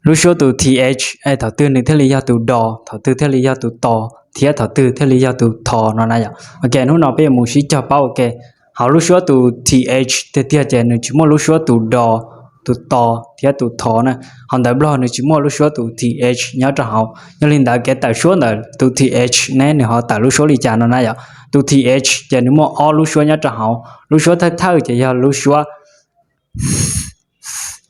lub suab tus th, thaum twg nws thiaj li yog tus do, thaum twg thiaj li yog tus to, thiab thaum twg thiaj li yog tus tho no na yom. Ok, hnub no peb yuav mus sib cog paub ua ke. Hauv lub suab tus th tiag tiag ces nws tsis muaj lub suab tus do, tus to, thiab tus tho na. Hauv ntawv Nplog nws tsis muaj lub suab tus th nyob rau hauv, yog li ntawd kev tawm suab ntawm tus th ne nws ho tawm lub suab li cas no na yom. Tus th ces nws muaj ob lub suab nyob rau hauv, lub suab thawj thawj ces yog lub suab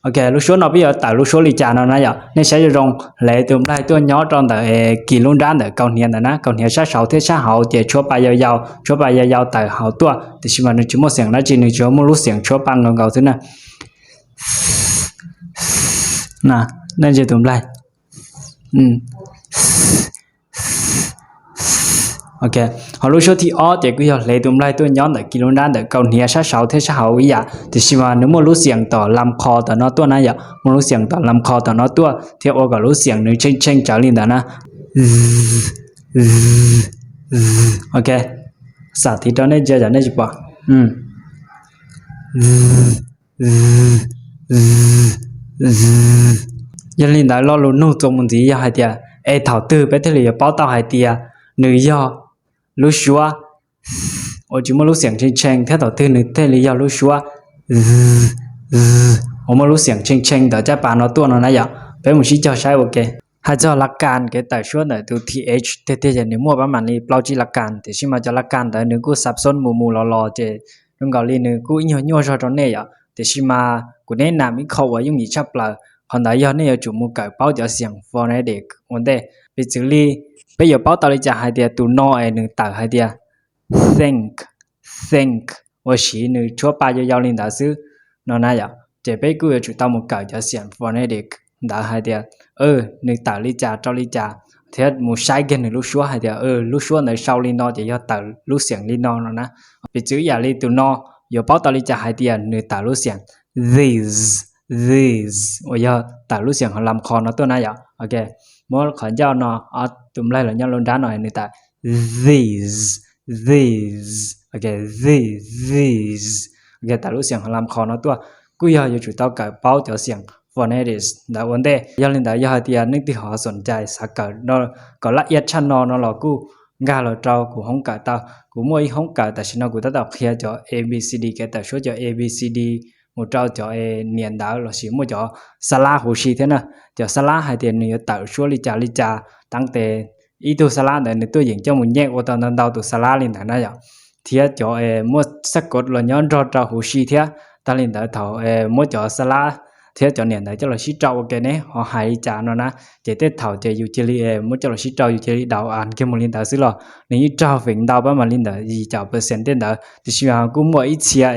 Ok, lub suab no peb yuav tawm lub suab li cas no na yom. Nej saib zoo zoo, hlev tus nplaig tuaj nyob rau ntawm kis lub nrab ntawm kaus hniav ntawm na, kaus hniav sab saud thiab sab hauv ces tshuab pa yau yau, tshuab pa yau yau tawm hauv tuaj, tiam sis mas nws tsis muaj xiam dab tsi, nws tsuas muaj lub xiam tshuab pa nkaus nkaus xwb na. Tus nplaig Ok, hos lub suab thib ob ces kuj yog hlev tus nplaig tuaj nyob ntawm kis lub nrab ntawm kaus hniav sab saud thiab sab hauv ib yam, tiam sis mas nws muaj lub xiam tom lam qho tom no tuaj na yom, muaj lub xiam tom lam qho tom no tuaj thiab ua kom lub xiam nws tshee tshee tsawv li ntawd na. Ok, xam thiv rau nej ntsia tsam nej tsis pom. Yog li ntawd lo lus nug txuas mus ntxiv yog hais tias, es thaum twg peb thiaj li yuav paub tau hais tias nws yog lub suab uas tsis muaj lub xiam tshee tshee thiab thaum twg nws thiaj li yog lub suab uas muaj lub xiam tshee tshee ntawm caj pas no tuaj no na yom. Peb mus sib cog saib ua ke. Hais txog la kas kev tawm suab ntawm tus th tiag tiag ces nws muaj pab mam li plaub tsib la kas, tiam sis mas cov la kas ntawd nws kuj xab xoob mus mus los los ces zoo nkaus li nws kuj ib nyuag nyuaj zog rau nej yom. Tiam sis mas kuv neb nam ib qho uas yooj yim tshaj plaws, qhov ntawd yog nej yuav tsum mus kawm paub cov xiam phonetic ua ntej. Piv txwv li, peb yuav paub tau li cas hais tias tus no es nws tawm hais tias think, think, ua siv nws tshuab pa yau yau li ntawd xwb no na yom. Ces peb kuj yuav tsum tau mus kawm cov xiam phonetic ntawd hais tias nws tawm li cas rau li cas, thiab mus saib kiag nws lub suab hais tias lub suab ntawd sau li no ces yog tawm lub xiam li no no na. Piv txwv ib yam li tus no, yuav paub tau li cas hais tias nws tawm lub xiam these, these uas yog tawm lub xiam hauv lam qho no tuaj na yom. Ok, muab qhov ncauj no, ob tus nplaig los nyob lub nrab no nws tawm these, these, ok, these, these, ok, tawm lub xiam hauv lam qho no tuaj. Kuj yog yuav tsum tau kawm paub cov xiam phonetics ntawd ua ntej. Yog li ntawd yog hais tias leej twg ho xoom cai xav kawm kom laj iab tshaj no no los kuj nkag los rau kuv hoob kawm tau. Kuv muaj ib hoob kawm tam sim no kuv tab tom qhia cov A B C D kev tawm suab cov A B C D mus rau cov niam ntawv lossis muaj cov xab lab huv si thiab na. Cov xab lab hais tias nws yuav tawm suab li cas li cas, tav tes ib tug xab lab ntawd nws tuaj yeem coj mus nyem ua tau ntau ntau tus xab lab li ntawd na yom. Thiab cov muaj xab kod los nyob nrog rau huv si thiab. Tag li ntawd thaum muab cov xab lab thiab cov niam ntawv coj los sib rau ua ke ne ho hais li cas no na, ces tej thaum ces yus cia li muab coj los sib rau yus cia li daus as kiag mus li ntawd xwb los nws yeej raug feem ntau pab mas li ntawd yim caum percent tej ntawd, tiam sis kuj muaj ib txhia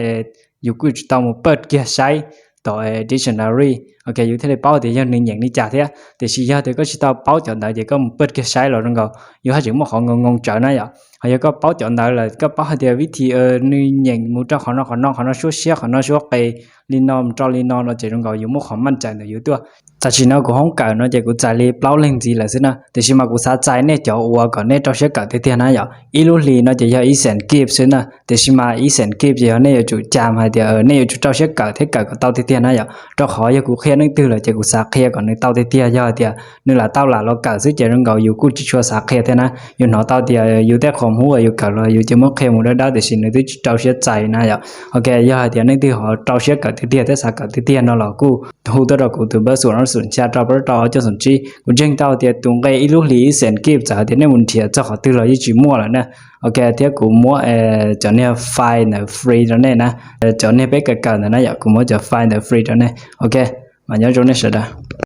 yus kuj tsis tau mus pawj kiag saib tom dictionary, ok, yus thiaj li paub tias yog nws nyeem li cas thiab. Tiam sis yog tias koj tsis tau paub cov ntawd ces koj mus pawj kiag saib los zoo nkaus yus haj tseem muaj qhov ngoo ngoo tsawv na yom. Ho yog koj paub cov ntawd lawm koj paub hais tias vib thi nws nyeem mus rau qhov no qhov no qhov no suab siab qhov no suab qe li no mus rau li no no ces zoo nkaus yus muaj qhov maj cai ntawm yus tuaj. Tam sim no kuv hoob kawm no ces kuv txais li plaub leeg ntxiv lawm xwb na, tiam sis mas kuv xav txais nej cov uas kom nej rau siab kawm tiag tiag na yom. Ib lub hlis no ces yog ib xeem kib xwb na, tiam sis mas ib xeem kib ces yog nej yuav tsum cam hais tias nej yuav tsum rau siab kawm thiab kawm kom tau tiag tiag na yom. Rau qhov yog kuv qhia leej twg lawm ces kuv xav qhia kom nws tau tiag tiag, yog hais tias nws lam tau lam los kawm xwb ces zoo nkaus yus kuj tsis tshua xav qhia thiab na. Yus hnov tau tias yus tej qhov hub uas yus kawm los yus cia muab qhia mus dawb dawb tiam sis nws twb tsis rau siab txais na yom. Ok, yog hais tias leej twg ho rau siab kawm tiag tiag thiab xav kawm tiag tiag no los kuj hu tuaj rau kuv tus npawb xum ob xum xya rau plaub rau ob cuaj xum tsib. Kuv ntseeg tau tias tus nqe ib lub hlis ib xeem kib txawm hais tias nej mus nrhiav txog qhov twg los yeej tsis muaj lawm na. Ok, thiab kuv muab cov niag file ntawd free rau nej na, cov niag peb kawm kawm ntawd na yom, kuv muab cov file ntawd free rau nej. Ok, mas nyob zoo nej sawv daws.